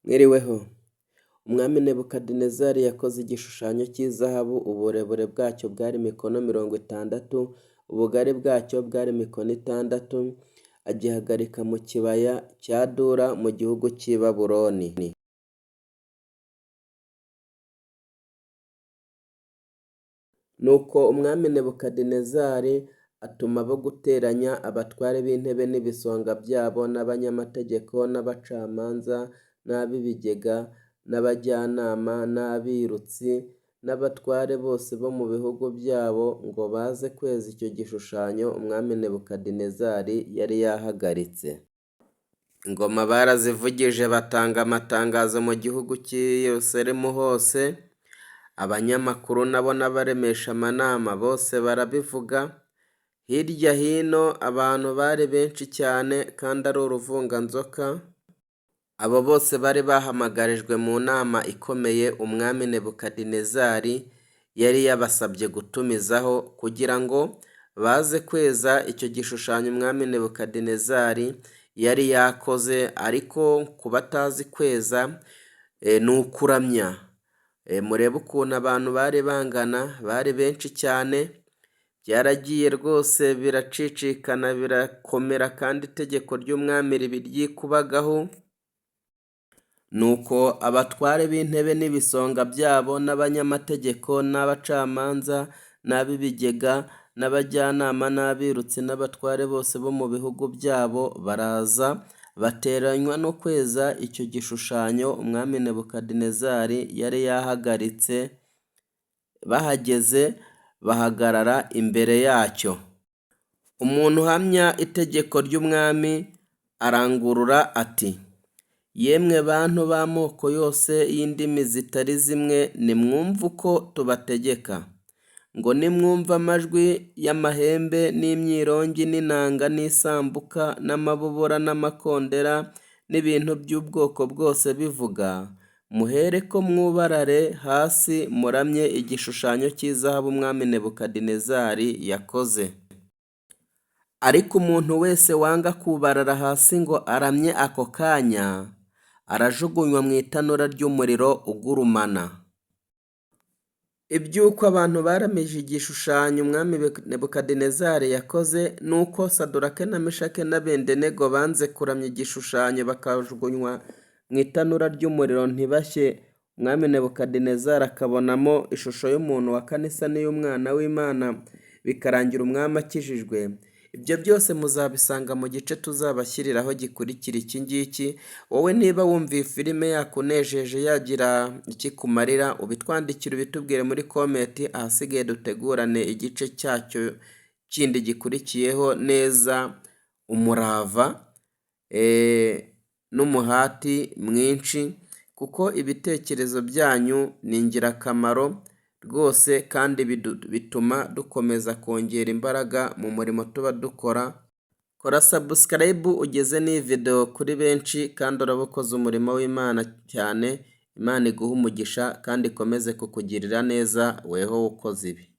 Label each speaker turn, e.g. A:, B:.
A: Mwiriweho! Umwami Nebukadinezari yakoze igishushanyo cy'izahabu, uburebure bwacyo bwari mikono 60, ubugari bwacyo bwari mikono 6, agihagarika mu kibaya cya Dura mu gihugu cy'i Babuloni. Nuko umwami Nebukadinezari atuma abo guteranya abatware b'intebe n'ibisonga byabo n'abanyamategeko n'abacamanza n'ab'ibigega n'abajyanama n'abirutsi n'abatware bose bo mu bihugu byabo ngo baze kweza icyo gishushanyo umwami Nebukadinezari yari yahagaritse. Ingoma barazivugije batanga amatangazo mu gihugu cy'i Yerusalemu hose, abanyamakuru nabo n'abaremesha amanama bose barabivuga, hirya hino abantu bari benshi cyane kandi ari uruvunganzoka, abo bose bari bahamagarijwe mu nama ikomeye umwami Nebukadinezari yari yabasabye gutumizaho kugira ngo baze kweza icyo gishushanyo umwami Nebukadinezari yari yakoze, ariko ku batazi kweza ni ukuramya. Murebe ukuntu abantu bari bangana, bari benshi cyane, byaragiye rwose biracicikana birakomera kandi itegeko ry'umwami riba iryikubagahu. Nuko abatware b'intebe n'ibisonga byabo n'abanyamategeko n'abacamanza n'ab'ibigega n'abajyanama n'abirutsi n'abatware bose bo mu bihugu byabo baraza bateranywa no kweza icyo gishushanyo umwami Nebukadinezari yari yahagaritse, bahageze bahagarara imbere yacyo. Umuntu uhamya itegeko ry'umwami arangurura ati yemwe bantu b'amoko yose y'indimi zitari zimwe nimwumve uko tubategeka, ngo nimwumva amajwi y'amahembe n'imyirongi n'inanga n'isambuka n'amabubura n'amakondera n'ibintu by'ubwoko bwose bivuga, muhereko mwubarare hasi muramye igishushanyo cy'izahabu umwami Nebukadinezari yakoze. Ariko umuntu wese wanga kubarara hasi ngo aramye ako kanya, arajugunywa mu itanura ry'umuriro ugurumana. Iby'uko abantu baramije igishushanyo umwami Nebukadinezari yakoze, n'uko Saduraka na Meshaki na Abedenego banze kuramya igishushanyo bakajugunywa mu itanura ry'umuriro ntibashye, umwami Nebukadinezari akabonamo ishusho y'umuntu wa kane isa n'iy'umwana w'Imana, bikarangira umwami akijijwe. Ibyo byose muzabisanga mu gice tuzabashyiriraho gikurikira iki ngiki, wowe niba wumva iyi filime yakunejeje yagira icyo ikumarira, ubitwandikire ubitubwire muri comment, ahasigaye dutegurane igice cyacyo kindi gikurikiyeho neza, umurava n'umuhati mwinshi, kuko ibitekerezo byanyu ni ingirakamaro rwose kandi bituma dukomeza kongera imbaraga mu murimo tuba dukora. Kora subscribe ugeze n'iyi video kuri benshi kandi uraba ukoze umurimo w'Imana cyane, Imana iguhe umugisha kandi ikomeze kukugirira neza weho ukoze ibi.